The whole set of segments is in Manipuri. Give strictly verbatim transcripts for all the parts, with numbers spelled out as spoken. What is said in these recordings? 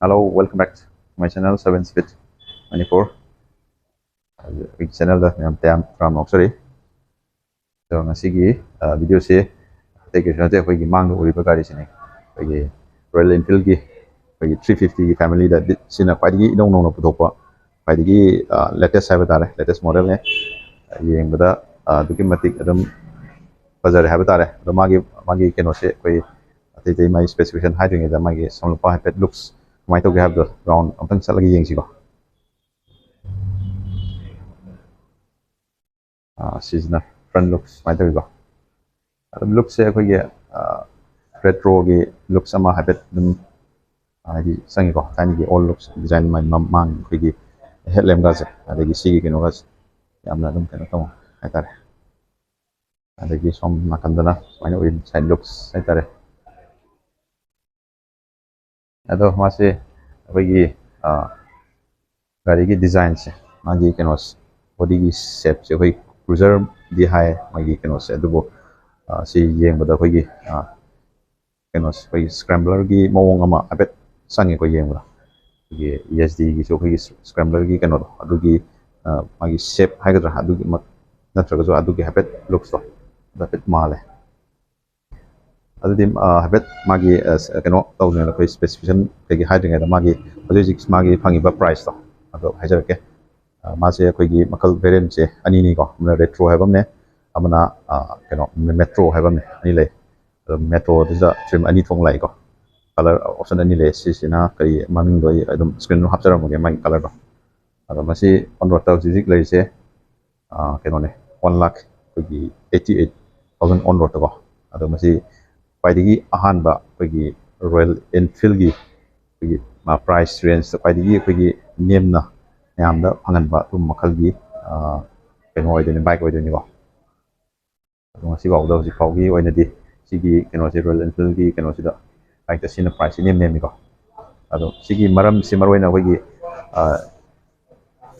Hello, welcome back to my channel, Seven Speed Manipur. ꯑꯩꯒꯤ ꯆꯦꯅꯦꯜꯗ ꯃꯌꯥꯝ ꯇꯌꯥꯝ ꯇꯔꯥꯝꯅ ꯑꯣꯛꯆꯔꯤ꯫ ꯑꯗꯣ ꯉꯁꯤꯒꯤ ꯚꯤꯗꯤꯑꯣꯁꯦ ꯑꯇꯩ ꯀꯩꯁꯨ ꯅꯠꯇꯦ, ꯑꯩꯈꯣꯏꯒꯤ ꯃꯥꯡꯗ ꯎꯔꯤꯕ ꯒꯥꯔꯤꯁꯤꯅꯦ꯫ ꯑꯩꯈꯣꯏꯒꯤ ꯔꯣꯌꯦꯜ ꯏꯟꯐꯤꯜꯒꯤ ꯑꯩꯈꯣꯏꯒꯤ ꯊ꯭ꯔꯤ ꯐꯤꯐꯇꯤꯒꯤ ꯐꯦꯃꯤꯂꯤꯗ ꯁꯤꯅ ꯈ꯭ꯋꯥꯏꯗꯒꯤ ꯏꯅꯧ ꯅꯧꯅ ꯄꯨꯊꯣꯛꯄ, ꯈ꯭ꯋꯥꯏꯗꯒꯤ ꯂꯦꯇꯦꯁ ꯍꯥꯏꯕ ꯇꯥꯔꯦ, ꯂꯦꯇꯦꯁ ꯃꯣꯗꯦꯜꯅꯦ꯫ ꯌꯦꯡꯕꯗ ꯑꯗꯨꯛꯀꯤ ꯃꯇꯤꯛ ꯑꯗꯨꯝ ꯐꯖꯔꯦ ꯍꯥꯏꯕ ꯇꯥꯔꯦ꯫ ꯑꯗꯣ ꯃꯥꯒꯤ ꯃꯥꯒꯤ ꯀꯩꯅꯣꯁꯦ ꯑꯩꯈꯣꯏ ꯑꯇꯩ ꯑꯇꯩ ꯃꯥꯒꯤ ꯁ꯭ꯄꯦꯁꯤꯐꯤꯀꯦꯁꯟ ꯍꯥꯏꯗ꯭ꯔꯤꯉꯩꯗ ꯃꯥꯒꯤ ꯁꯝꯂꯞꯄ ꯍꯥꯏꯐꯦꯠ ꯂꯨꯛꯁ ꯀꯃꯥꯏꯅ ꯇꯧꯒꯦ ꯍꯥꯏꯕꯗꯣ ꯔꯥꯎꯟ ꯑꯝꯇꯪ ꯆꯠꯂꯒ ꯌꯦꯡꯁꯤꯀꯣ꯫ ꯑꯥ, ꯁꯤꯁꯤꯅ ꯐ꯭ꯔꯟ ꯂꯨꯛ ꯁꯨꯃꯥꯏꯅ ꯇꯧꯋꯤꯀꯣ꯫ ꯑꯗꯨꯝ ꯂꯨꯛꯁꯦ ꯑꯩꯈꯣꯏꯒꯤ ꯔꯦꯇ꯭ꯔꯣꯒꯤ ꯂꯨꯛꯁ ꯑꯃ ꯍꯥꯏꯐꯦꯠ ꯑꯗꯨꯝ ꯍꯥꯏꯗꯤ ꯆꯪꯉꯤꯀꯣ꯫ ꯊꯥꯏꯅꯒꯤ ꯑꯣꯜ ꯂꯨꯛꯁ ꯗꯤꯖꯥꯏꯟ ꯃꯥꯡ ꯑꯩꯈꯣꯏꯒꯤ ꯍꯦꯠ ꯂꯦꯝꯒꯁꯦ, ꯑꯗꯒꯤ ꯁꯤꯒꯤ ꯀꯩꯅꯣꯒꯁꯦ ꯌꯥꯝꯅ ꯑꯗꯨꯝ ꯀꯩꯅꯣ ꯇꯧꯕ ꯍꯥꯏꯇꯥꯔꯦ꯫ ꯑꯗꯒꯤ ꯁꯣꯝ ꯅꯥꯀꯟꯗꯅ ꯁꯨꯃꯥꯏꯅ ꯎꯏ, ꯁꯥꯏꯠ ꯂꯨꯛꯁ ꯍꯥꯏꯇꯥꯔꯦ꯫ ꯑꯗꯣ ꯃꯥꯁꯦ ꯑꯩꯈꯣꯏꯒꯤ ꯒꯥꯔꯤꯒꯤ ꯗꯤꯖꯥꯏꯟꯁꯦ, ꯃꯥꯒꯤ ꯀꯩꯅꯣꯁꯦ, ꯕꯣꯗꯤꯒꯤ ꯁꯦꯞꯁꯦ ꯑꯩꯈꯣꯏ ꯀ꯭ꯔꯨꯖꯔꯗꯤ ꯍꯥꯏ ꯃꯥꯒꯤ ꯀꯩꯅꯣꯁꯦ, ꯑꯗꯨꯕꯨ ꯁꯤ ꯌꯦꯡꯕꯗ ꯑꯩꯈꯣꯏꯒꯤ ꯀꯩꯅꯣꯁꯦ, ꯑꯩꯈꯣꯏꯒꯤ ꯁ꯭ꯀ꯭ꯔꯦꯝꯕꯂꯔꯒꯤ ꯃꯑꯣꯡ ꯑꯃ ꯍꯥꯏꯐꯦꯠ ꯆꯪꯉꯦ ꯑꯩꯈꯣꯏ ꯌꯦꯡꯕꯗ꯫ ꯑꯩꯈꯣꯏꯒꯤ ꯏ ꯑꯦꯁ ꯗꯤꯒꯤꯁꯨ ꯑꯩꯈꯣꯏꯒꯤ ꯁ꯭ꯀ꯭ꯔꯦꯝꯕꯂꯔꯒꯤ ꯀꯩꯅꯣꯗꯣ, ꯑꯗꯨꯒꯤ ꯃꯥꯒꯤ ꯁꯦꯞ ꯍꯥꯏꯒꯗ꯭ꯔꯥ, ꯑꯗꯨꯒꯤ ꯅꯠꯇ꯭ꯔꯒꯁꯨ ꯑꯗꯨꯒꯤ ꯍꯥꯏꯐꯦꯠ ꯂꯨꯛꯁꯇꯣ ꯑꯗꯨ ꯍꯥꯏꯐꯦꯠ ꯃꯥꯜꯂꯦ꯫ ꯑꯗꯨꯗꯤ ꯍꯥꯏꯐꯦꯠ ꯃꯥꯒꯤ ꯀꯩꯅꯣ ꯇꯧꯗ꯭ꯔꯤꯉꯩꯗ, ꯑꯩꯈꯣꯏ ꯁ꯭ꯄꯦꯁꯤꯐꯤꯀꯦꯁꯟ ꯀꯩꯀꯩ ꯍꯥꯏꯗ꯭ꯔꯤꯉꯩꯗ ꯃꯥꯒꯤ ꯍꯧꯖꯤꯛ ꯍꯧꯖꯤꯛ ꯃꯥꯒꯤ ꯐꯪꯉꯤꯕ ꯄ꯭ꯔꯥꯏꯁꯇꯣ ꯑꯗꯣ ꯍꯥꯏꯖꯔꯛꯀꯦ꯫ ꯃꯥꯁꯦ ꯑꯩꯈꯣꯏꯒꯤ ꯃꯈꯜ ꯚꯦꯔꯤꯌꯦꯟꯁꯦ ꯑꯅꯤꯅꯤꯀꯣ, ꯑꯃꯅ ꯔꯦꯇ꯭ꯔꯣ ꯍꯥꯏꯕ ꯑꯃꯅꯦ, ꯑꯃꯅ ꯀꯩꯅꯣ ꯃꯦꯇ꯭ꯔꯣ ꯍꯥꯏꯕ ꯑꯃꯅꯦ, ꯑꯅꯤ ꯂꯩ꯫ ꯑꯗꯣ ꯃꯦꯇ꯭ꯔꯣꯗꯨꯗ ꯇ꯭ꯔꯤꯝ ꯑꯅꯤ ꯊꯣꯛꯅ ꯂꯥꯛꯏꯀꯣ, ꯀꯂꯔ ꯑꯣꯞꯁꯟ ꯑꯅꯤ ꯂꯩ꯫ ꯁꯤꯁꯤꯅ ꯀꯔꯤ ꯃꯃꯤꯡꯗꯣ ꯑꯩ ꯑꯗꯨꯝ ꯁ꯭ꯀ꯭ꯔꯤꯟꯗ ꯍꯥꯞꯆꯔꯝꯃꯒꯦ ꯃꯥꯒꯤ ꯀꯂꯔꯗꯣ꯫ ꯑꯗꯣ ꯃꯁꯤ ꯑꯣꯟ ꯔꯣꯗꯇ ꯍꯧꯖꯤꯛ ꯍꯧꯖꯤꯛ ꯂꯩꯔꯤꯁꯦ ꯀꯩꯅꯣꯅꯦ, ꯋꯥꯟ ꯂꯥꯈ ꯑꯩꯈꯣꯏꯒꯤ ꯑꯩꯠꯇꯤ ꯑꯩꯠ ꯊꯥꯎꯖꯟ ꯑꯣꯟ ꯔꯣꯗꯇꯀꯣ꯫ ꯑꯗꯣ ꯃꯁꯤ ꯈ꯭ꯋꯥꯏꯗꯒꯤ ꯑꯍꯥꯟꯕ ꯑꯩꯈꯣꯏꯒꯤ ꯔꯣꯌꯦꯜ ꯏꯟꯐꯤꯜꯒꯤ ꯑꯩꯈꯣꯏꯒꯤ ꯄ꯭ꯔꯥꯏꯁ ꯔꯦꯟꯖꯇ ꯈ꯭ꯋꯥꯏꯗꯒꯤ ꯑꯩꯈꯣꯏꯒꯤ ꯅꯦꯝꯅ ꯃꯌꯥꯝꯗ ꯐꯪꯍꯟꯕ ꯑꯗꯨꯝꯕ ꯃꯈꯜꯒꯤ ꯀꯩꯅꯣ ꯑꯣꯏꯗꯣꯏꯅꯤ, ꯕꯥꯏꯛ ꯑꯣꯏꯗꯣꯏꯅꯤꯀꯣ꯫ ꯑꯗꯣ ꯉꯁꯤ ꯐꯥꯎꯕꯗ, ꯍꯧꯖꯤꯛ ꯐꯥꯎꯒꯤ ꯑꯣꯏꯅꯗꯤ ꯁꯤꯒꯤ ꯀꯩꯅꯣꯁꯦ, ꯔꯣꯌꯦꯜ ꯏꯟꯐꯤꯜꯒꯤ ꯀꯩꯅꯣꯁꯤꯗ ꯕꯥꯏꯛꯇ ꯁꯤꯅ ꯄ꯭ꯔꯥꯏꯁꯁꯤ ꯏꯅꯦꯝ ꯅꯦꯝꯃꯤꯀꯣ꯫ ꯑꯗꯣ ꯁꯤꯒꯤ ꯃꯔꯝꯁꯤ ꯃꯔꯨ ꯑꯣꯏꯅ ꯑꯩꯈꯣꯏꯒꯤ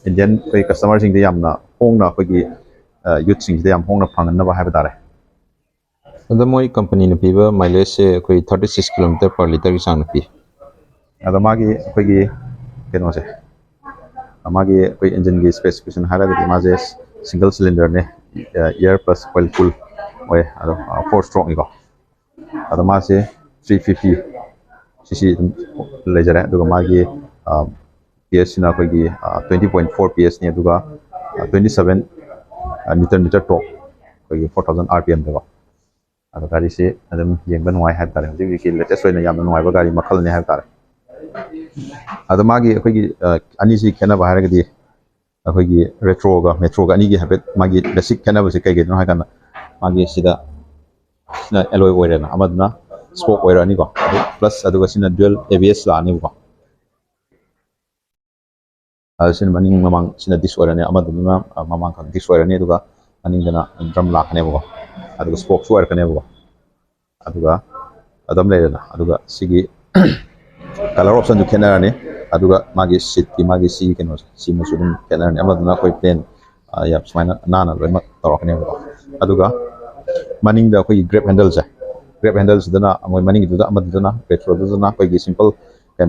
ꯏꯟꯗꯤꯌꯟ ꯑꯩꯈꯣꯏ ꯀꯁꯇꯃꯔꯁꯤꯡꯗ ꯌꯥꯝꯅ ꯍꯣꯡꯅ, ꯑꯩꯈꯣꯏꯒꯤ ꯌꯨꯠꯁꯤꯡꯁꯤꯗ ꯌꯥꯝ ꯍꯣꯡꯅ ꯐꯪꯍꯟꯅꯕ ꯍꯥꯏꯕ ꯇꯥꯔꯦ꯫ ꯑꯗꯣ ꯃꯣꯏ ꯀꯝꯄꯅꯤꯅ ꯄꯤꯕ ꯃꯥꯏꯂꯦꯖꯁꯦ ꯑꯩꯈꯣꯏ ꯊꯥꯔꯇꯤ ꯁꯤꯛꯁ ꯀꯤꯂꯣꯃꯤꯇꯔ ꯄꯔ ꯂꯤꯇꯔꯒꯤ ꯆꯥꯡꯗ ꯄꯤ꯫ ꯑꯗꯣ ꯃꯥꯒꯤ ꯑꯩꯈꯣꯏꯒꯤ ꯀꯩꯅꯣꯁꯦ, ꯃꯥꯒꯤ ꯑꯩꯈꯣꯏ ꯏꯟꯖꯤꯟꯒꯤ ꯁ꯭ꯄꯦꯁꯤꯐꯤꯀꯦꯁꯟ ꯍꯥꯏꯔꯒꯗꯤ ꯃꯥꯁꯦ ꯁꯤꯡꯒꯜ ꯁꯤꯂꯤꯟꯗꯔꯅꯦ, ꯏꯌꯔ ꯄ꯭ꯂꯁ ꯑꯣꯏꯜ ꯀꯨꯜ ꯑꯣꯏ꯫ ꯑꯗꯣ ꯐꯣꯔ ꯁ꯭ꯇ꯭ꯔꯣꯛꯅꯤꯀꯣ꯫ ꯑꯗꯣ ꯃꯥꯁꯦ ꯊ꯭ꯔꯤ ꯐꯤꯐꯇꯤ ꯁꯤ ꯁꯤ ꯑꯗꯨꯝ ꯂꯩꯖꯔꯦ꯫ ꯑꯗꯨꯒ ꯃꯥꯒꯤ ꯄꯤ ꯑꯦꯁꯁꯤꯅ ꯑꯩꯈꯣꯏꯒꯤ ꯇ꯭ꯋꯦꯟꯇꯤ ꯄꯣꯏꯟ ꯐꯣꯔ ꯄꯤ ꯑꯦꯁꯅꯤ꯫ ꯑꯗꯨꯒ ꯇ꯭ꯋꯦꯟꯇꯤ ꯁꯕꯦꯟ ꯅ꯭ꯌꯨꯇꯟ ꯃꯤꯇꯔ ꯇꯣꯛ, ꯑꯩꯈꯣꯏꯒꯤ ꯐꯣꯔ ꯊꯥꯎꯖꯟ ꯑꯥꯔ ꯄꯤ ꯑꯦꯝꯗꯀꯣ꯫ ꯑꯗꯣ ꯒꯥꯔꯤꯁꯤ ꯑꯗꯨꯝ ꯌꯦꯡꯕ ꯅꯨꯡꯉꯥꯏ ꯍꯥꯏꯕ ꯇꯥꯔꯦ꯫ ꯍꯧꯖꯤꯛ ꯍꯧꯖꯤꯛꯀꯤ ꯂꯦꯇꯦꯁ ꯑꯣꯏꯅ ꯌꯥꯝꯅ ꯅꯨꯡꯉꯥꯏꯕ ꯒꯥꯔꯤ ꯃꯈꯜꯅꯤ ꯍꯥꯏꯕ ꯇꯥꯔꯦ꯫ ꯑꯗꯣ ꯃꯥꯒꯤ ꯑꯩꯈꯣꯏꯒꯤ ꯑꯅꯤꯁꯤ ꯈꯦꯠꯅꯕ ꯍꯥꯏꯔꯒꯗꯤ, ꯑꯩꯈꯣꯏꯒꯤ ꯔꯦꯇ꯭ꯔꯣꯒ ꯃꯦꯇ꯭ꯔꯣꯒ ꯑꯅꯤꯒꯤ ꯍꯥꯏꯐꯦꯠ ꯃꯥꯒꯤ ꯕꯦꯁꯤꯛ ꯈꯦꯠꯅꯕꯁꯦ ꯀꯩ ꯀꯩꯅꯣ ꯍꯥꯏ ꯀꯥꯟꯗ, ꯃꯥꯒꯤ ꯁꯤꯗ ꯁꯤꯅ ꯑꯦꯂꯣꯏ ꯑꯣꯏꯔꯦꯅ, ꯑꯃꯗꯨꯅ ꯁ꯭ꯄꯣꯛ ꯑꯣꯏꯔꯛꯑꯅꯤꯀꯣ꯫ ꯑꯗꯨ ꯄ꯭ꯂꯁ ꯑꯗꯨꯒ ꯁꯤꯅ ꯗ꯭ꯌꯨꯑꯦꯜ ꯑꯦ ꯕꯤ ꯑꯦꯁ ꯂꯥꯛꯑꯅꯤꯕꯀꯣ꯫ ꯑꯗꯨ ꯁꯤꯅ ꯃꯅꯤꯡ ꯃꯃꯥꯡ ꯁꯤꯅ ꯗꯤꯁ ꯑꯣꯏꯔꯅꯤ, ꯑꯃꯗꯨꯅ ꯃꯃꯥꯡ ꯈꯛ ꯗꯤꯁ ꯑꯣꯏꯔꯅꯤ꯫ ꯑꯗꯨꯒ ꯃꯅꯤꯡꯗꯅ ꯗ꯭ꯔꯝ ꯂꯥꯛꯀꯅꯦꯕꯀꯣ꯫ ꯑꯗꯨꯒ ꯁ꯭ꯄꯣꯛꯁꯨ ꯑꯣꯏꯔꯛꯀꯅꯦꯕꯀꯣ꯫ ꯑꯗꯨꯒ ꯑꯗꯨꯝ ꯂꯩꯔꯦꯅ꯫ ꯑꯗꯨꯒ ꯁꯤꯒꯤ ꯀꯂꯔ ꯑꯣꯞꯁꯟꯁꯨ ꯈꯦꯠꯅꯔꯅꯤ꯫ ꯑꯗꯨꯒ ꯃꯥꯒꯤ ꯁꯤꯠꯀꯤ, ꯃꯥꯒꯤ ꯁꯤꯒꯤ ꯀꯩꯅꯣꯁꯦ, ꯁꯤꯃꯁꯨ ꯑꯗꯨꯝ ꯈꯦꯠꯅꯔꯅꯤ꯫ ꯑꯃꯗꯨꯅ ꯑꯩꯈꯣꯏ ꯄ꯭ꯂꯦꯟ ꯌꯥꯝ ꯁꯨꯃꯥꯏꯅ ꯅꯥꯟꯅ ꯂꯣꯏꯅꯃꯛ ꯇꯧꯔꯛꯀꯅꯦꯕꯀꯣ꯫ ꯑꯗꯨꯒ ꯃꯅꯤꯡꯗ ꯑꯩꯈꯣꯏꯒꯤ ꯒ꯭ꯔꯦꯞ ꯍꯦꯟꯗꯜꯁꯦ, ꯒ꯭ꯔꯦꯞ ꯍꯦꯟꯗꯜꯁꯤꯗꯅ ꯑꯩꯈꯣꯏ ꯃꯅꯤꯡꯒꯤꯗꯨꯗ, ꯑꯃꯗꯨꯗꯅ, ꯔꯦꯇ꯭ꯔꯣꯗꯨꯗꯅ ꯑꯩꯈꯣꯏꯒꯤ ꯁꯤꯝꯄꯜ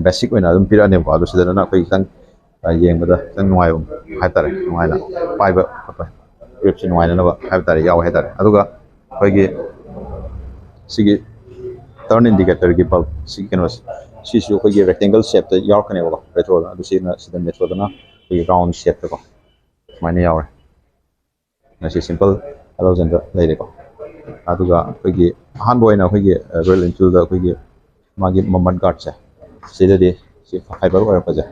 ꯕꯦꯁꯤꯛ ꯑꯣꯏꯅ ꯑꯗꯨꯝ ꯄꯤꯔꯛꯑꯅꯦꯕꯀꯣ꯫ ꯑꯗꯨ ꯁꯤꯗꯅ ꯑꯩꯈꯣꯏ ꯈꯤꯇꯪ ꯌꯦꯡꯕꯗ ꯈꯤꯇꯪ ꯅꯨꯡꯉꯥꯏꯕ ꯍꯥꯏꯇꯥꯔꯦ, ꯅꯨꯡꯉꯥꯏꯅ ꯄꯥꯏꯕ ꯈꯣꯠꯄ, ꯒ꯭ꯔꯤꯞꯁꯦ ꯅꯨꯡꯉꯥꯏꯅꯅꯕ ꯍꯥꯏꯕ ꯇꯥꯔꯦ, ꯌꯥꯎꯋꯦ ꯍꯥꯏꯇꯥꯔꯦ꯫ ꯑꯗꯨꯒ ꯑꯩꯈꯣꯏꯒꯤ ꯁꯤꯒꯤ ꯇꯔꯟ ꯏꯟꯗꯤꯀꯦꯇꯔꯒꯤ ꯕꯜꯕ, ꯁꯤꯒꯤ ꯀꯩꯅꯣꯁꯦ, ꯁꯤꯁꯨ ꯑꯩꯈꯣꯏꯒꯤ ꯔꯦꯛꯇꯦꯡꯒꯜ ꯁꯦꯞꯇ ꯌꯥꯎꯔꯛꯀꯅꯦꯕꯀꯣ, ꯔꯦꯇ꯭ꯔꯣꯗ꯫ ꯑꯗꯨ ꯁꯤꯅ, ꯁꯤꯗ ꯃꯦꯇ꯭ꯔꯣꯗꯅ ꯑꯩꯈꯣꯏꯒꯤ ꯔꯥꯎꯟ ꯁꯦꯞꯇꯀꯣ ꯁꯨꯃꯥꯏꯅ ꯌꯥꯎꯔꯦ꯫ ꯃꯁꯤ ꯁꯤꯝꯄꯜ ꯍꯦꯂꯣꯖꯟꯗ ꯂꯩꯔꯦꯀꯣ꯫ ꯑꯗꯨꯒ ꯑꯩꯈꯣꯏꯒꯤ ꯑꯍꯥꯟꯕ ꯑꯣꯏꯅ ꯑꯩꯈꯣꯏꯒꯤ ꯔꯣꯌꯦꯜ ꯏꯟꯐꯤꯜꯗ ꯑꯩꯈꯣꯏꯒꯤ ꯃꯥꯒꯤ ꯃꯃꯠ ꯒꯥꯔꯗꯁꯦ, ꯁꯤꯗꯗꯤ ꯁꯤ ꯐꯥꯏꯕꯔ ꯑꯣꯏꯔꯛꯄꯁꯦ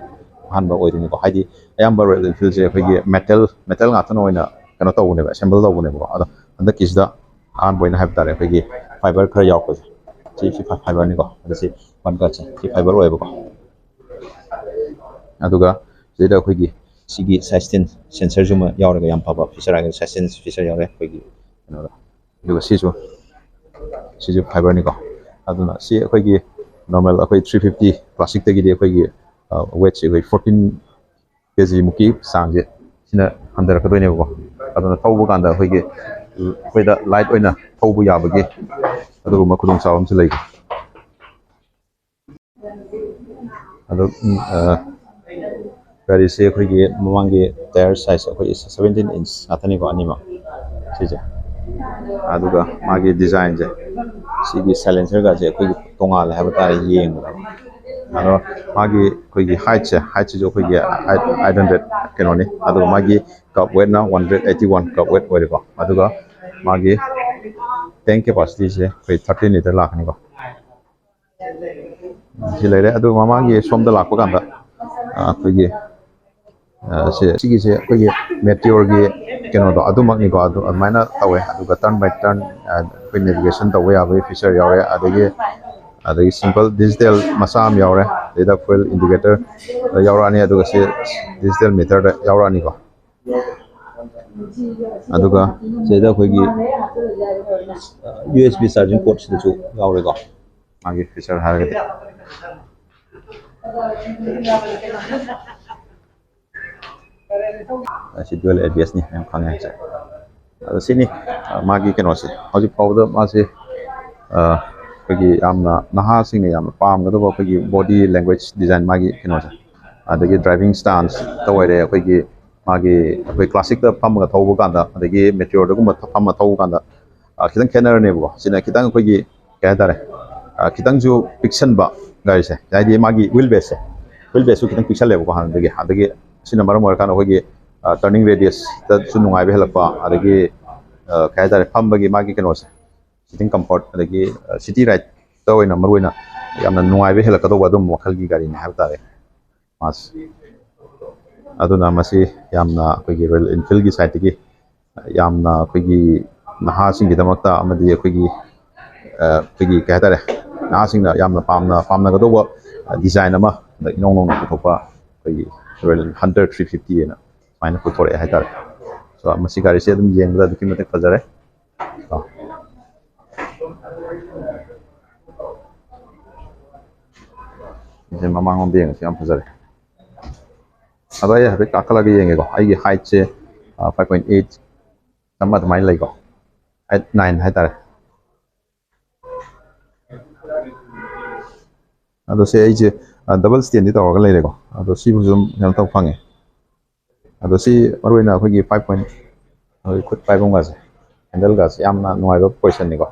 ꯑꯍꯥꯟꯕ ꯑꯣꯏꯗꯣꯏꯅꯤꯀꯣ꯫ ꯍꯥꯏꯗꯤ ꯑꯌꯥꯝꯕ ꯔꯣꯌꯦꯜ ꯏꯟꯐꯤꯜꯁꯦ ꯑꯩꯈꯣꯏꯒꯤ ꯃꯦꯇꯜ, ꯃꯦꯇꯜ ꯉꯥꯛꯇꯅ ꯑꯣꯏꯅ ꯀꯩꯅꯣ ꯇꯧꯕꯅꯦꯕ, ꯑꯦꯁꯦꯝꯕꯜ ꯇꯧꯕꯅꯦꯕꯀꯣ꯫ ꯑꯗꯣ ꯍꯟꯗꯛꯀꯤꯁꯤꯗ ꯑꯍꯥꯟꯕ ꯑꯣꯏꯅ ꯍꯥꯏꯕ ꯇꯥꯔꯦ, ꯑꯩꯈꯣꯏꯒꯤ ꯐꯥꯏꯕꯔ ꯈꯔ ꯌꯥꯎꯔꯛꯄꯁꯦ, ꯁꯤ, ꯁꯤ ꯐꯥꯏꯕꯔꯅꯤꯀꯣ꯫ ꯑꯗ ꯁꯤ ꯃꯃꯠ ꯒꯥꯔꯗꯁꯦ, ꯁꯤ ꯐꯥꯏꯕꯔ ꯑꯣꯏꯌꯦꯕꯀꯣ꯫ ꯑꯗꯨꯒ ꯁꯤꯗ ꯑꯩꯈꯣꯏꯒꯤ ꯁꯤꯒꯤ ꯁꯥꯏꯁꯇꯦꯟ ꯁꯦꯟꯁꯔꯁꯨ ꯑꯃ ꯌꯥꯎꯔꯒ, ꯌꯥꯝ ꯐꯕ ꯐꯤꯆꯔ ꯍꯥꯏꯔꯒꯗꯤ ꯁꯥꯏꯁꯇꯦꯟ ꯐꯤꯆꯔ ꯌꯥꯎꯔꯦ ꯑꯩꯈꯣꯏꯒꯤ ꯀꯩꯅꯣꯗ꯫ ꯑꯗꯨꯒ ꯁꯤꯁꯨ, ꯁꯤꯁꯨ ꯐꯥꯏꯕꯔꯅꯤꯀꯣ꯫ ꯑꯗꯨꯅ ꯁꯤ ꯑꯩꯈꯣꯏꯒꯤ ꯅꯣꯔꯃꯦꯜ ꯑꯩꯈꯣꯏ ꯊ꯭ꯔꯤ ꯐꯤꯐꯇꯤ ꯄ꯭ꯂꯥꯁꯇꯤꯛꯇꯒꯤꯗꯤ ꯑꯩꯈꯣꯏꯒꯤ ꯋꯦꯠꯁꯦ ꯑꯩꯈꯣꯏ ꯐꯣꯔꯇꯤꯟ ꯀꯦ ꯖꯤꯃꯨꯛꯀꯤ ꯆꯥꯡꯁꯦ ꯁꯤꯅ ꯍꯟꯊꯔꯛꯀꯗꯣꯏꯅꯦꯕꯀꯣ꯫ ꯑꯗꯨꯅ ꯊꯧꯕ ꯀꯥꯟꯗ ꯑꯩꯈꯣꯏꯒꯤ, ꯑꯩꯈꯣꯏꯗ ꯂꯥꯏꯠ ꯑꯣꯏꯅ ꯊꯧꯕ ꯌꯥꯕꯒꯤ ꯑꯗꯨꯒꯨꯝꯕ ꯈꯨꯗꯣꯡꯆꯥꯕ ꯑꯃꯁꯨ ꯂꯩ꯫ ꯑꯗꯨ ꯎꯝ, ꯑ, ꯒꯥꯔꯤꯁꯦ ꯑꯩꯈꯣꯏꯒꯤ ꯃꯃꯥꯡꯒꯤ ꯇꯥꯌꯔ ꯁꯥꯏꯖ ꯑꯩꯈꯣꯏꯒꯤ seventeen inch ꯉꯥꯛꯇꯅꯤꯀꯣ, ꯑꯅꯤꯃꯛ ꯁꯤꯁꯦ꯫ ꯑꯗꯨꯒ ꯃꯥꯒꯤ ꯗꯤꯖꯥꯏꯟꯁꯦ, ꯁꯤꯒꯤ ꯁꯥꯏꯂꯦꯟꯁꯔꯒꯁꯦ ꯑꯩꯈꯣꯏꯒꯤ ꯇꯣꯉꯥꯜꯂꯦ ꯍꯥꯏꯕ ꯇꯥꯔꯦ ꯌꯦꯡꯕꯗ꯫ ꯑꯗꯣ ꯃꯥꯒꯤ ꯑꯩꯈꯣꯏꯒꯤ ꯍꯥꯏꯠꯁꯦ, ꯍꯥꯏꯠꯁꯤꯁꯨ ꯑꯩꯈꯣꯏꯒꯤ eight hundred ꯀꯩꯅꯣꯅꯤ꯫ ꯑꯗꯨꯒ ꯃꯥꯒꯤ ꯀꯞ ꯋꯦꯠꯅ one hundred eighty one ꯀꯞ ꯋꯦꯠ ꯑꯣꯏꯔꯦꯀꯣ꯫ ꯑꯗꯨꯒ ꯃꯥꯒꯤ ꯇꯦꯡ ꯀꯦꯄꯥꯁꯤꯇꯤꯁꯦ ꯑꯩꯈꯣꯏ thirteen litre ꯂꯥꯛꯀꯅꯤꯀꯣ꯫ ꯁꯤ ꯂꯩꯔꯦ꯫ ꯑꯗꯨ ꯃꯃꯥꯡꯒꯤ ꯁꯣꯝꯗ ꯂꯥꯛꯄ ꯀꯥꯟꯗ, ꯑ, ꯑꯩꯈꯣꯏꯒꯤ, ꯑ, ꯁꯦ, ꯁꯤꯒꯤꯁꯦ ꯑꯩꯈꯣꯏꯒꯤ ꯃꯦꯇꯤꯌꯣꯔꯒꯤ ꯀꯩꯅꯣꯗꯣ ꯑꯗꯨꯃꯛꯅꯤꯀꯣ꯫ ꯑꯗꯨ ꯑꯗꯨꯃꯥꯏꯅ ꯇꯧꯋꯦ꯫ ꯑꯗꯨꯒ turn by turn, ꯑ, ꯑꯩꯈꯣꯏ navigation ꯇꯧꯕ ꯌꯥꯕꯒꯤ feature ꯌꯥꯎꯔꯦ꯫ ꯑꯗꯒꯤ, ꯑꯗꯒꯤ simple digital ꯃꯆꯥ ꯑꯃ ꯌꯥꯎꯔꯦ꯫ ꯑꯗꯩꯗ fuel indicator ꯌꯥꯎꯔꯛꯑꯅꯤ꯫ ꯑꯗꯨꯒ ꯁꯤ digital meterꯗ ꯌꯥꯎꯔꯛꯑꯅꯤꯀꯣ꯫ ꯑꯗꯨꯒ ꯁꯤꯗ ꯑꯩꯈꯣꯏꯒꯤ, ꯑ, U S B charging port ꯁꯤꯗꯁꯨ ꯌꯥꯎꯔꯦꯀꯣ, ꯃꯥꯒꯤ feature ꯍꯥꯏꯔꯒꯗꯤ꯫ ꯑꯁꯤ dual A B S ꯅꯤ, ꯌꯥꯝ ꯈꯪꯉꯦ ꯍꯥꯏꯁꯦ꯫ ꯑꯗꯣ ꯁꯤꯅꯤ, ꯑ, ꯃꯥꯒꯤ ꯀꯩꯅꯣꯁꯦ꯫ ꯍꯧꯖꯤꯛ ꯐꯥꯎꯕꯗ ꯃꯥꯁꯦ, ꯑ, ꯑꯩꯈꯣꯏꯒꯤ ꯌꯥꯝꯅ ꯅꯍꯥꯁꯤꯡꯅ ꯌꯥꯝꯅ ꯄꯥꯝꯒꯗꯕ ꯑꯩꯈꯣꯏꯒꯤ body language design, ꯃꯥꯒꯤ ꯀꯩꯅꯣꯁꯦ꯫ ꯑꯗꯒꯤ driving stanceꯇ ꯑꯣꯏꯔꯦ, ꯑꯩꯈꯣꯏꯒꯤ ꯃꯥꯒꯤ ꯑꯩꯈꯣꯏ classicꯇ ꯐꯝꯃꯒ ꯊꯧꯕ ꯀꯥꯟꯗ, ꯑꯗꯒꯤ meteorꯗꯒꯨꯝꯕ ꯐꯝꯃ ꯊꯧꯕ ꯀꯥꯟꯗ, ꯑ, ꯈꯤꯇꯪ ꯈꯦꯠꯅꯔꯅꯦꯕꯀꯣ꯫ ꯁꯤꯅ ꯈꯤꯇꯪ ꯑꯩꯈꯣꯏꯒꯤ, ꯀꯩ ꯍꯥꯏꯇꯥꯔꯦ, ꯑ, ꯈꯤꯇꯪꯁꯨ ꯄꯤꯛꯁꯟꯕ ꯒꯥꯔꯤꯁꯦ, ꯍꯥꯏꯗꯤ ꯃꯥꯒꯤ wheel baseꯁꯦ, wheel baseꯁꯨ ꯈꯤꯇꯪ ꯄꯤꯛꯁꯜꯂꯦꯕꯀꯣ ꯍꯥꯟꯅꯗꯒꯤ꯫ ꯑꯗꯒꯤ ꯁꯤꯅ ꯃꯔꯝ ꯑꯣꯏꯔꯀꯥꯟꯗ ꯑꯩꯈꯣꯏꯒꯤ, ꯑ, turning radiusꯇꯁꯨ ꯅꯨꯡꯉꯥꯏꯕ ꯍꯦꯜꯂꯛꯄ, ꯑꯗꯒꯤ, ꯑ, ꯀꯩ ꯍꯥꯏꯇꯥꯔꯦ, ꯐꯝꯕꯒꯤ ꯃꯥꯒꯤ ꯀꯩꯅꯣꯁꯦ, sitting comfort, ꯑꯗꯒꯤ, ꯑ, city rideꯇ ꯑꯣꯏꯅ ꯃꯔꯨꯑꯣꯏꯅ ꯌꯥꯝꯅ ꯅꯨꯡꯉꯥꯏꯕ ꯍꯦꯜꯂꯛꯀꯗꯧꯕ ꯑꯗꯨꯝꯕ ꯃꯈꯜꯒꯤ ꯒꯥꯔꯤꯅꯤ ꯍꯥꯏꯕ ꯇꯥꯔꯦ ꯃꯥꯁꯦ꯫ ꯑꯗꯨꯅ ꯃꯁꯤ ꯌꯥꯝꯅ ꯑꯩꯈꯣꯏꯒꯤ Royal Enfieldꯀꯤ sideꯇꯒꯤ ꯌꯥꯝꯅ ꯑꯩꯈꯣꯏꯒꯤ ꯅꯍꯥꯁꯤꯡꯒꯤꯗꯃꯛꯇ ꯑꯃꯗꯤ ꯑꯩꯈꯣꯏꯒꯤ, ꯑ, ꯑꯩꯈꯣꯏꯒꯤ ꯀꯩ ꯍꯥꯏꯇꯥꯔꯦ, ꯅꯍꯥꯁꯤꯡꯅ ꯌꯥꯝꯅ ꯄꯥꯝꯅ, ꯄꯥꯝꯅꯒꯗꯧꯕ, ꯑ, design ꯑꯃ ꯍꯟꯗꯛ ꯏꯅꯧ ꯅꯧꯅ ꯄꯨꯊꯣꯛꯄ ꯑꯩꯈꯣꯏꯒꯤ Royal Hunter three fifty ꯍꯥꯏꯅ ꯁꯨꯃꯥꯏꯅ ꯄꯨꯊꯣꯔꯛꯑꯦ ꯍꯥꯏꯇꯥꯔꯦ꯫ So, ꯃꯁꯤ ꯒꯥꯔꯤꯁꯦ ꯑꯗꯨꯝ ꯌꯦꯡꯕꯗ ꯑꯗꯨꯛꯀꯤ ꯃꯇꯤꯛ ꯐꯖꯔꯦ꯫ ꯀꯣ꯫ ꯁꯤꯁꯦ ꯃꯃꯥꯡꯂꯣꯝꯗ ꯌꯦꯡꯉꯁꯤ, ꯌꯥꯝ ꯐꯖꯔꯦ꯫ ꯑꯗꯣ ꯑꯩ ꯍꯥꯏꯐꯦꯠ ꯀꯥꯈꯠꯂꯒ ꯌꯦꯡꯒꯦꯀꯣ꯫ ꯑꯩꯒꯤ heightꯁꯦ, ꯑ, five point eight ꯑꯃ ꯑꯗꯨꯃꯥꯏꯅ ꯂꯩꯀꯣ꯫ Eight, nine ꯍꯥꯏꯇꯥꯔꯦ꯫ ꯑꯗꯣ ꯁꯦ ꯑꯩꯁꯦ, ꯗꯕꯜ ꯁ꯭ꯇꯦꯟꯗꯤ ꯇꯧꯔꯒ ꯂꯩꯔꯦꯀꯣ꯫ ꯑꯗꯣ ꯁꯤꯕꯨꯁꯨ ꯑꯗꯨꯝ ꯀꯩꯅꯣ ꯇꯧꯕ ꯐꯪꯉꯦ꯫ ꯑꯗꯣ ꯁꯤ ꯃꯔꯨꯑꯣꯏꯅ ꯑꯩꯈꯣꯏꯒꯤ ꯐꯥꯏꯚ ꯄꯣꯏꯟ, ꯑꯩꯈꯣꯏ ꯈꯨꯠ ꯄꯥꯏꯐꯝꯒꯁꯦ, ꯍꯦꯟꯗꯜꯒꯁꯦ ꯌꯥꯝꯅ ꯅꯨꯡꯉꯥꯏꯕ ꯄꯣꯖꯤꯁꯟꯅꯤꯀꯣ꯫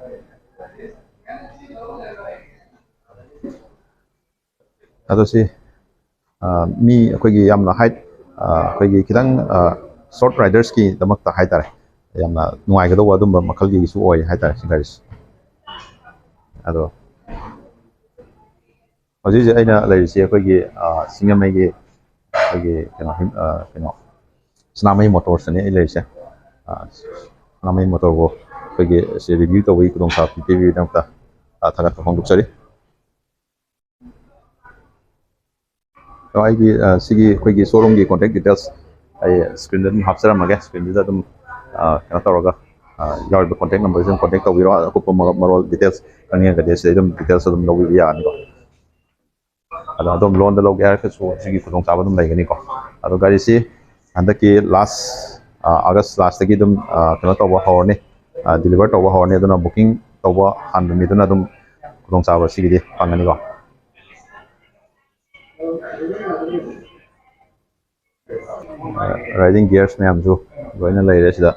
ꯑꯗꯣ ꯁꯤ ꯃꯤ ꯑꯩꯈꯣꯏꯒꯤ ꯌꯥꯝꯅ ꯍꯥꯏꯠ, ꯑꯩꯈꯣꯏꯒꯤ ꯈꯤꯇꯪ ꯁꯣꯔꯠ ꯔꯥꯏꯗꯔꯁꯀꯤꯗꯃꯛꯇ ꯍꯥꯏꯇꯥꯔꯦ, ꯌꯥꯝꯅ ꯅꯨꯡꯉꯥꯏꯒꯗꯧꯕ ꯑꯗꯨꯝꯕ ꯃꯈꯜꯒꯤꯁꯨ ꯑꯣꯏ ꯍꯥꯏꯇꯥꯔꯦ ꯁꯤ ꯒꯥꯔꯤꯁꯦ꯫ ꯑꯗꯣ ꯍꯧꯖꯤꯛ ꯍꯧꯖꯤꯛ ꯑꯩꯅ ꯂꯩꯔꯤꯁꯦ ꯑꯩꯈꯣꯏꯒꯤ ꯁꯤꯡꯖꯃꯩꯒꯤ ꯑꯩꯈꯣꯏꯒꯤ ꯀꯩꯅꯣ ꯀꯩꯅꯣ ꯁꯅꯥꯃꯍꯤ ꯃꯣꯇꯣꯔꯁꯇꯅꯤ ꯑꯩ ꯂꯩꯔꯤꯁꯦ꯫ ꯁꯅꯥꯃꯍꯤ ꯃꯣꯇꯣꯔꯕꯨ ꯑꯩꯈꯣꯏꯒꯤ ꯁꯤ ꯔꯤꯚ꯭ꯌꯨ ꯇꯧꯕꯒꯤ ꯈꯨꯗꯣꯡꯆꯥꯕ ꯄꯤꯕꯤꯕꯒꯤꯗꯃꯛꯇ ꯊꯥꯒꯠꯄ ꯐꯣꯡꯗꯣꯛꯆꯔꯤ꯫ ꯑꯗꯣ ꯑꯩꯒꯤ ꯁꯤꯒꯤ ꯑꯩꯈꯣꯏꯒꯤ ꯁꯣꯔꯨꯝꯒꯤ ꯀꯣꯟꯇꯦꯛ ꯗꯤꯇꯦꯜꯁ ꯑꯩ ꯁ꯭ꯀ꯭ꯔꯤꯟꯗ ꯑꯗꯨꯝ ꯍꯥꯞꯆꯔꯝꯃꯒꯦ꯫ ꯁ꯭ꯀ꯭ꯔꯤꯟꯗꯨꯗ ꯑꯗꯨꯝ ꯀꯩꯅꯣ ꯇꯧꯔꯒ ꯌꯥꯎꯔꯤꯕ ꯀꯣꯟꯇꯦꯛ ꯅꯝꯕꯔꯁꯤꯗ ꯑꯗꯨꯝ ꯀꯣꯟꯇꯦꯛ ꯇꯧꯕꯤꯔꯣ꯫ ꯑꯀꯨꯞꯄ ꯃꯔꯣꯜ ꯗꯤꯇꯦꯜꯁ ꯈꯪꯅꯤꯡꯉꯒꯗꯤ ꯁꯤꯗ ꯑꯗꯨꯝ ꯗꯤꯇꯦꯜꯁ ꯑꯗꯨꯝ ꯂꯧꯕꯤꯕ ꯌꯥꯅꯤꯀꯣ꯫ ꯑꯗꯣ ꯑꯗꯣꯝ ꯂꯣꯟꯗ ꯂꯧꯒꯦ ꯍꯥꯏꯔꯒꯁꯨ ꯁꯤꯒꯤ ꯈꯨꯗꯣꯡꯆꯥꯕ ꯑꯗꯨꯝ ꯂꯩꯒꯅꯤꯀꯣ꯫ ꯑꯗꯣ ꯒꯥꯔꯤꯁꯤ ꯍꯟꯗꯛꯀꯤ ꯂꯥꯁ ꯑꯥꯒꯁ ꯂꯥꯁꯇꯒꯤ ꯑꯗꯨꯝ ꯀꯩꯅꯣ ꯇꯧꯕ ꯍꯧꯔꯅꯤ, ꯗꯤꯂꯤꯚꯔ ꯇꯧꯕ ꯍꯧꯔꯅꯤ꯫ ꯑꯗꯨꯅ ꯕꯨꯀꯤꯡ ꯇꯧꯕ ꯍꯥꯟꯕ ꯃꯤꯗꯨꯅ ꯑꯗꯨꯝ ꯈꯨꯗꯣꯡꯆꯥꯕ ꯁꯤꯒꯤꯗꯤ ꯐꯪꯒꯅꯤꯀꯣ꯫ ꯔꯥꯏꯗꯤꯡ ꯒꯤꯌꯔꯁ ꯃꯌꯥꯝꯁꯨ ꯂꯣꯏꯅ ꯂꯩꯔꯦ ꯁꯤꯗ꯫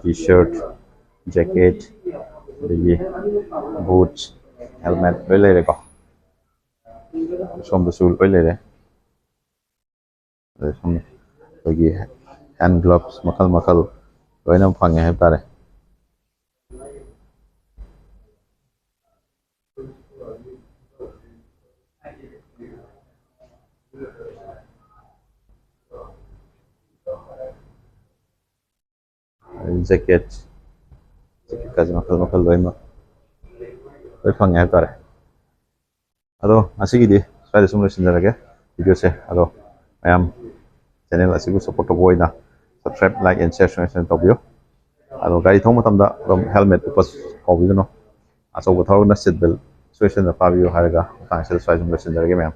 ꯇꯤ ꯁꯔꯠ, ꯖꯦꯀꯦꯠ, ꯑꯗꯒꯤ ꯕꯨꯠꯁ, ꯍꯦꯜꯃꯦꯠ ꯂꯣꯏ ꯂꯩꯔꯦꯀꯣ꯫ ꯁꯣꯝꯗꯁꯨ ꯂꯣꯏ ꯂꯩꯔꯦ꯫ ꯑꯗꯩ ꯁꯨꯝ ꯑꯩꯈꯣꯏꯒꯤ ꯍꯦꯟ ꯒ꯭ꯂꯣꯞꯁ ꯃꯈꯜ ꯃꯈꯜ ꯂꯣꯏꯅ ꯐꯪꯉꯦ ꯍꯥꯏꯕ ꯇꯥꯔꯦ꯫ ꯖꯦꯀꯦꯠ, ꯖꯦꯀꯦꯠꯀꯥꯁꯦ ꯃꯈꯜ ꯃꯈꯜ ꯂꯣꯏꯅꯃꯛ ꯂꯣꯏ ꯐꯪꯉꯦ ꯍꯥꯏꯕ ꯇꯥꯔꯦ꯫ ꯑꯗꯣ ꯉꯁꯤꯒꯤꯗꯤ ꯁ꯭ꯋꯥꯏꯗ ꯁꯨꯝ ꯂꯣꯏꯁꯤꯟꯖꯔꯒꯦ ꯚꯤꯗꯤꯑꯣꯁꯦ꯫ ꯑꯗꯣ ꯃꯌꯥꯝ ꯆꯦꯅꯦꯜ ꯑꯁꯤꯕꯨ ꯁꯞꯄꯣꯔꯠ ꯇꯧꯕ ꯑꯣꯏꯅ ꯁꯕꯁꯀ꯭ꯔꯥꯏꯕ, ꯂꯥꯏꯛ ꯑꯦꯟ ꯁꯤꯌꯔ ꯁꯨꯃꯥꯏꯅ ꯁꯨꯃꯥꯏꯅ ꯇꯧꯕꯤꯌꯨ꯫ ꯑꯗꯣ ꯒꯥꯔꯤ ꯊꯧꯕ ꯃꯇꯝꯗ ꯑꯗꯨꯝ ꯍꯦꯜꯃꯦꯠ ꯎꯞꯄ ꯀꯥꯎꯕꯤꯒꯅꯨ꯫ ꯑꯆꯧꯕ ꯊꯧꯔꯒꯅ ꯁꯤꯠ ꯕꯦꯜ ꯁꯣꯏꯗꯅ ꯐꯥꯕꯤꯌꯨ ꯍꯥꯏꯔꯒ ꯃꯇꯥꯡ ꯑꯁꯤꯗ ꯁ꯭ꯋꯥꯏꯗ ꯁꯨꯝ ꯂꯣꯏꯁꯤꯟꯖꯔꯒꯦ ꯃꯌꯥꯝ꯫